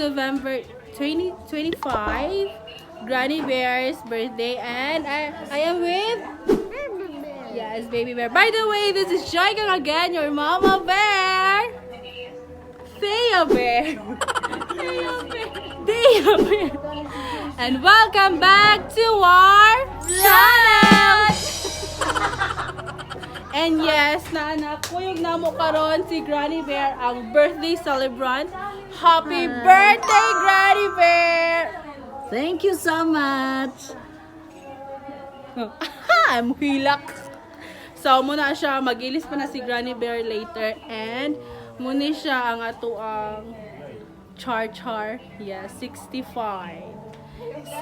November 2025, Granny Bear's birthday, and I am with, yes, Baby Bear. By the way, this is Joyka again, your mama bear. Thea Bear. Thea Bear. Thea Bear. And welcome back to our channel. And yes, naanak, kuyog namo karon si Granny Bear, ang birthday celebrant. Happy birthday, Granny Bear! Thank you so much. I'm hilak. So, muna siya, magilis pa na si Granny Bear later. And, muna siya ang atoang char-char. Yeah, 65.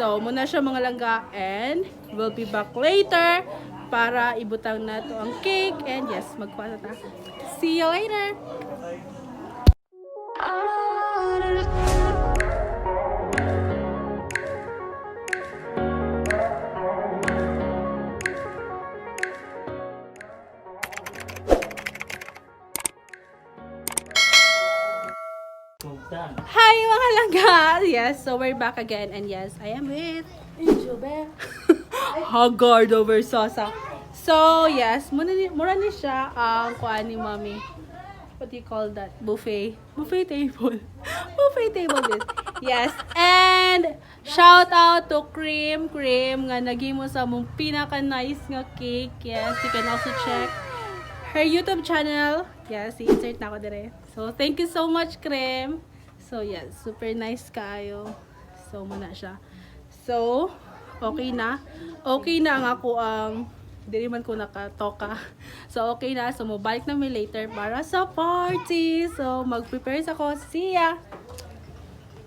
So, muna siya, mga langga. And, we'll be back later para ibutang nato ang cake. And yes, magkuha na ta. See you later! Hi, mga langga! Yes, so we're back again. And yes, I am with Angel Bear. Haggard over Sosa. So, yes, muna ni, mura ni siya ang kuan ni Mommy. What do you call that? Buffet. Buffet table. Buffet table this. Yes. And shout out to Cream Cream nga naghimo sa mong pinaka-nice nga cake. Yes, you can also check her YouTube channel. Yes, i-insert na ako dire. So, thank you so much, Krem. So, yes, super nice kaayo. So, muna siya. So, okay na. Okay na ang ako ang dili man ko nakatoka. So, okay na. So, mobalik na mi later para sa party. So, mag-prepare sa ko. See ya!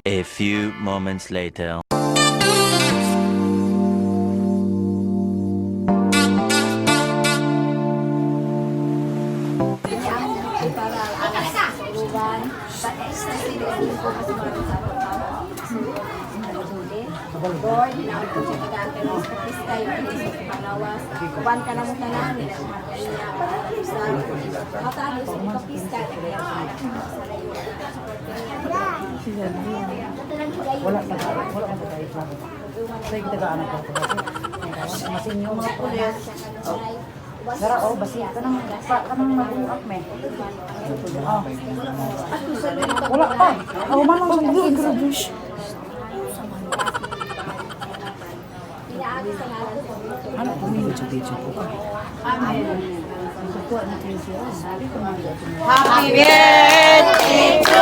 A few moments later. Lord, hinaot ko siya tagaan kay Mr. Krista, yung Jesus sa panglawas. Uban ka na mo tanan, nila niya. Sa mata, Diyos, sa Krista, nagkaya sa anak mo sa layo. Support ka niya. Wala pa, wala pa tayo plano. Sa kita anak ko. Masinyo mga pulis. Dara oh, basi kanang pa kanang nabuak me. Oh. Wala pa. Oh, man lang sa Inaagi sa ngalan sa Ano po medyo medyo po ka. Happy birthday to you. Happy birthday to you.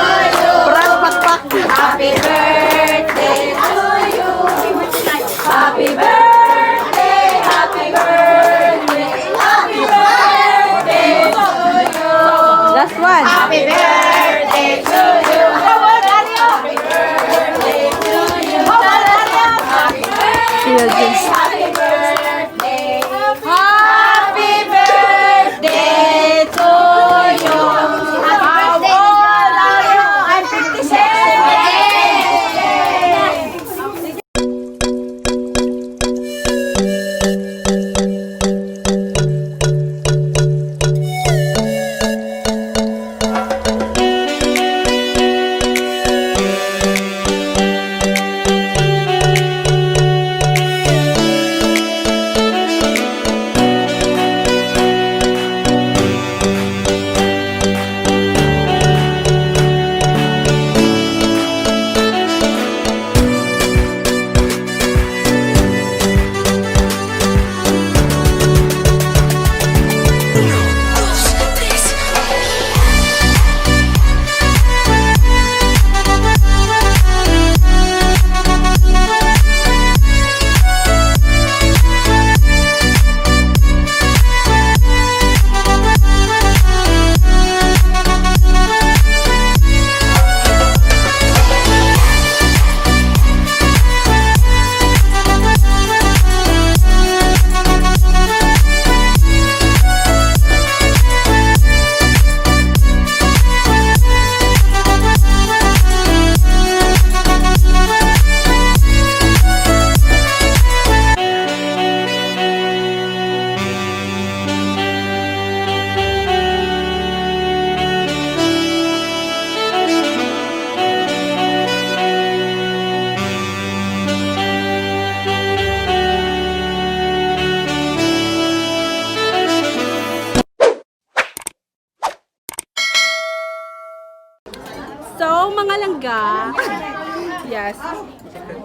Happy birthday, happy birthday, happy birthday to you. Last one! Happy birthday to you. Happy birthday to you. Happy birthday, happy birthday. Happy birthday to you. Happy birthday. How old are you? I'm 57.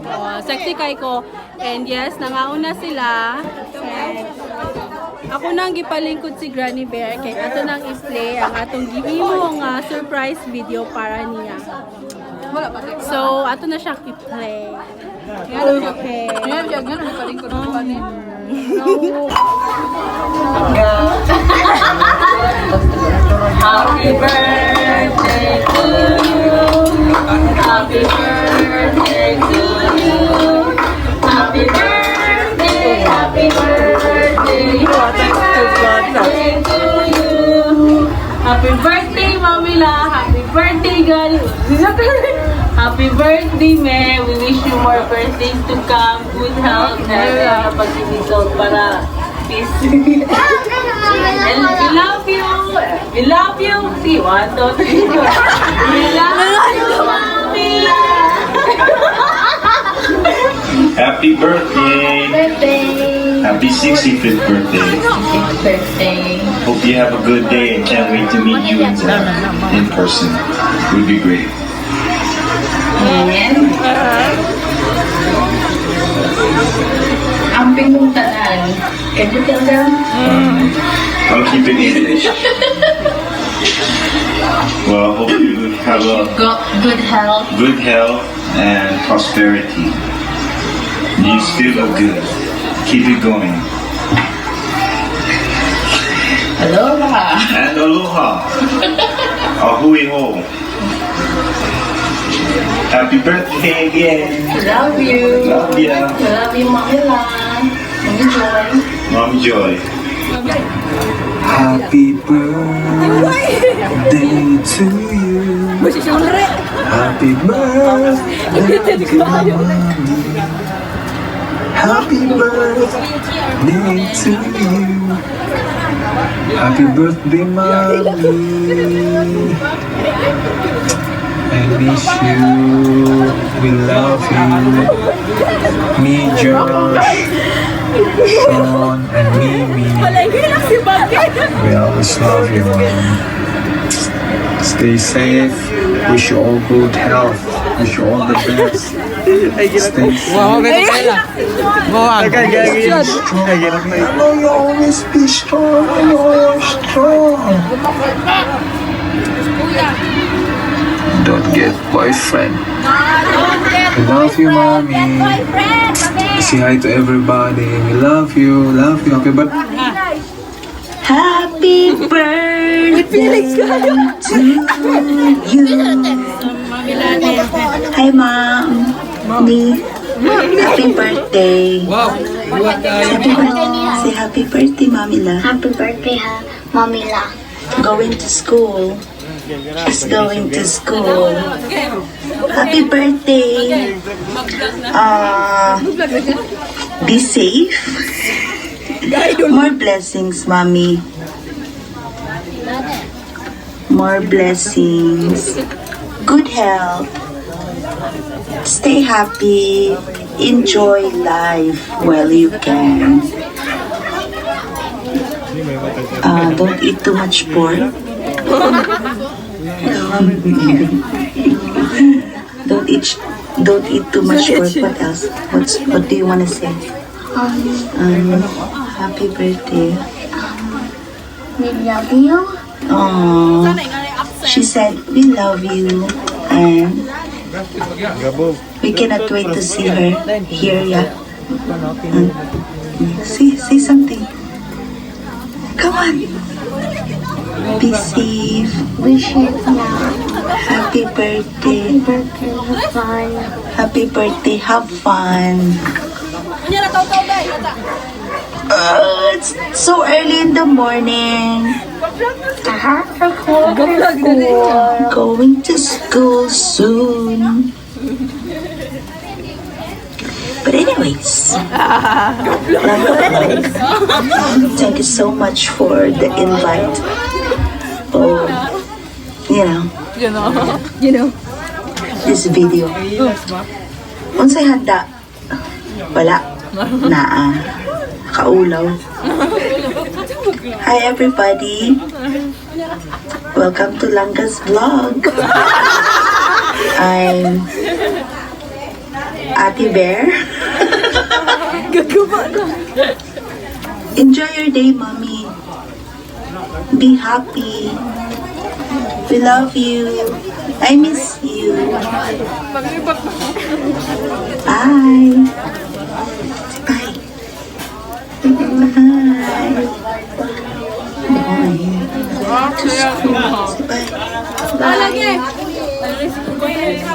Oh, sexy kay ko. And yes, nangauna sila. And ako nang gipalingkod si Granny Bear kay ato nang i-play ang atong gihimo nga surprise video para niya. So, ato na siyang i-play. Okay. Happy birthday to you. Happy birthday to you. Happy birthday, happy birthday, happy birthday to you. Happy birthday, Mamila. Happy birthday, Gani. Happy birthday, Me. We wish you more birthdays to come. Good health. Na pag-imisog para peace. And we love you. We love you. See, one, two, three, four. We love you, Mamila. Happy birthday! Birthday! Happy 65th birthday. Birthday! Hope you have a good day and can't wait to meet you and Zach in person. Would be great. And amping mong tanan. Can you tell them? I'll keep it English. Well, hope you have a Good health. Good health and prosperity. You still look good. Keep it going. Aloha. And aloha. A hui hou. Happy birthday again. Love you. Love ya. Love you, Mamila. Mami Joy. Mom Joy. Happy birthday to you. Happy birthday to mommy. Happy birthday to you. Happy birthday, mommy. I miss you. We love you. Me, Josh, Sean, and Mimi. We always love you, Mom. Stay safe. Wish you all good health. Wish you all the best. Stay safe. Stay strong. I know you always be strong. I know you're strong. Don't get boyfriend. We love you, Mommy. Say hi to everybody. We love you. Love you. Happy birthday. Happy birthday to you. Hi, Mom. Me. Happy birthday. Wow. Happy birthday. Say happy birthday, Mommy La. Happy birthday, ha, Mommy La. Going to school. She's going to school. Happy birthday. Be safe. More blessings, Mommy. More blessings. Good health. Stay happy. Enjoy life while you can. Don't eat too much pork. Don't eat too much pork. What else? What do you want to say? Happy birthday. We love you. Oh, she said we love you and we cannot wait to see her here. Yeah. Say something. Come on. Be safe. Wish you now. Happy birthday. Birthday, have fun. Happy birthday. Have fun. It's so early in the morning. Going to school soon. But anyways, thank you so much for the invite. Oh, this video. Unsay handa? Wala. Naa. Kaulaw. Hi, everybody. Welcome to Langga's vlog. I'm Ate Bear. Enjoy your day, Mommy. Be happy. We love you. I miss you. Bye. Bye. Bye. To school. Bye. Lagi. Bye.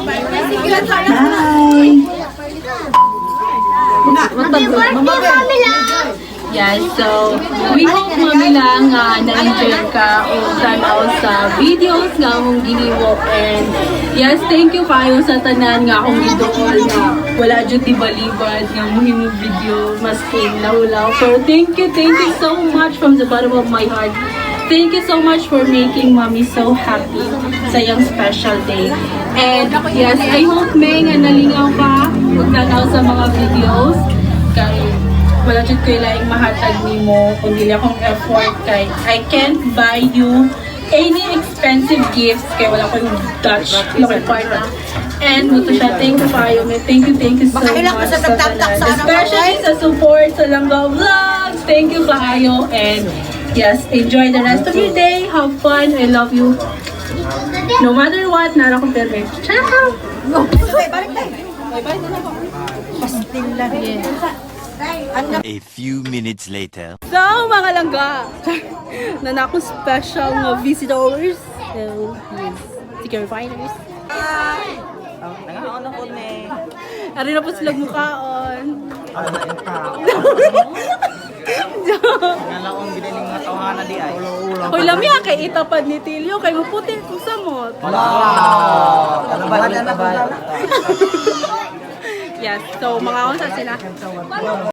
Happy birthday, Mami Lang! Yes, so we hope, Mami Lang, nga na-enjoy ka o tanaw sa videos nga among gihimo, and yes, thank you kayo sa tanan nga akong idol nga wala jud balibad nga muhimo video maskin lawlaw. Pero thank you so much from the bottom of my heart. Thank you so much for making Mommy so happy sa iyang special day. And yes, I hope, May, nga nalingaw ka ug tanaw sa mga videos kay wala jud ko'y laing mahatag nimo kung dili akong effort, kay I can't buy you any expensive gifts kay wala ko'y Dutch, wala ko'y kwarta. And mao to siya, thank you kayo, May. Thank you so much sa tanan. Especially sa support sa Langga Vlogs. Thank you kaayo, and yes, enjoy the rest of your day. Have fun. I love you. No matter what, nara ko perme. Ciao! Bye-bye na lang. A few minutes later. So, mga langga, naa na ko special nga visitors. So, yes, secure fighters. Nangaon ako ni. Ari na po sila mukaon. Ngalaong giniling mga tawhana di ay. Hoy, lami ah, kay itapad ni Tilio, kay muputi kung samot. Wala na ba? Yes, so mga sa sila. So, mga langga,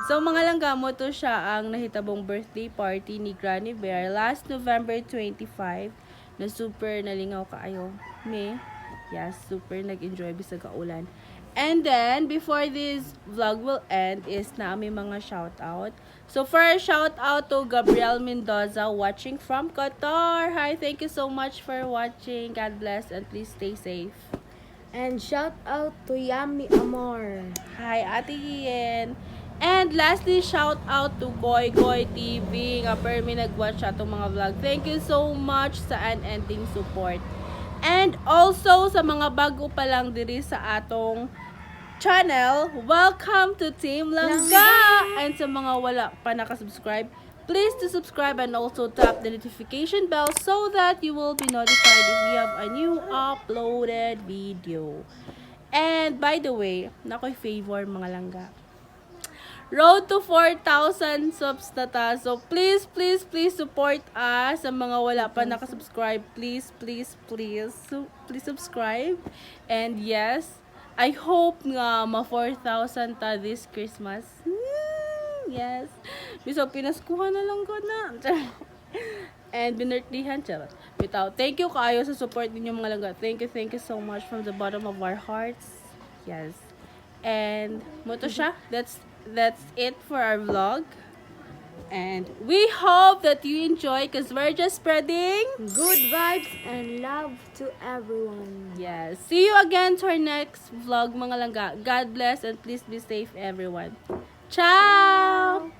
So mga langga, mao to siya ang nahitabong birthday party ni Granny Bear last November 25 na super nalingaw kaayo. Me, yes, super nag-enjoy bisag ulan. And then, before this vlog will end, is na may mga shout-out. So first, shout out to Gabriel Mendoza watching from Qatar. Hi, thank you so much for watching. God bless and please stay safe. And shout out to Yami Amor. Hi, Ate Ian. And lastly, shout out to Koy Koy TV nga permi nag-watch atong mga vlog. Thank you so much sa unending support. And also sa mga bago pa lang diri sa atong channel, welcome to Team Langga! And sa mga wala pa nakasubscribe, please to subscribe and also tap the notification bell so that you will be notified if we have a new uploaded video. And by the way, nakoy favor, mga langga. Road to 4,000 subs na ta. So please, please, please support us. Sa mga wala pa nakasubscribe, please, please, please, so, please subscribe. And yes, I hope nga ma 4,000 ta this Christmas. Yes. Bisag pinaskuhan na lang ko na. And binirthday-han, charot. Bitaw. Thank you kaayo sa support ninyo, mga langga. Thank you so much from the bottom of our hearts. Yes. And mao to siya. That's it for our vlog. And we hope that you enjoy because we're just spreading good vibes and love to everyone. Yes. See you again to our next vlog, mga langga. God bless and please be safe, everyone. Ciao!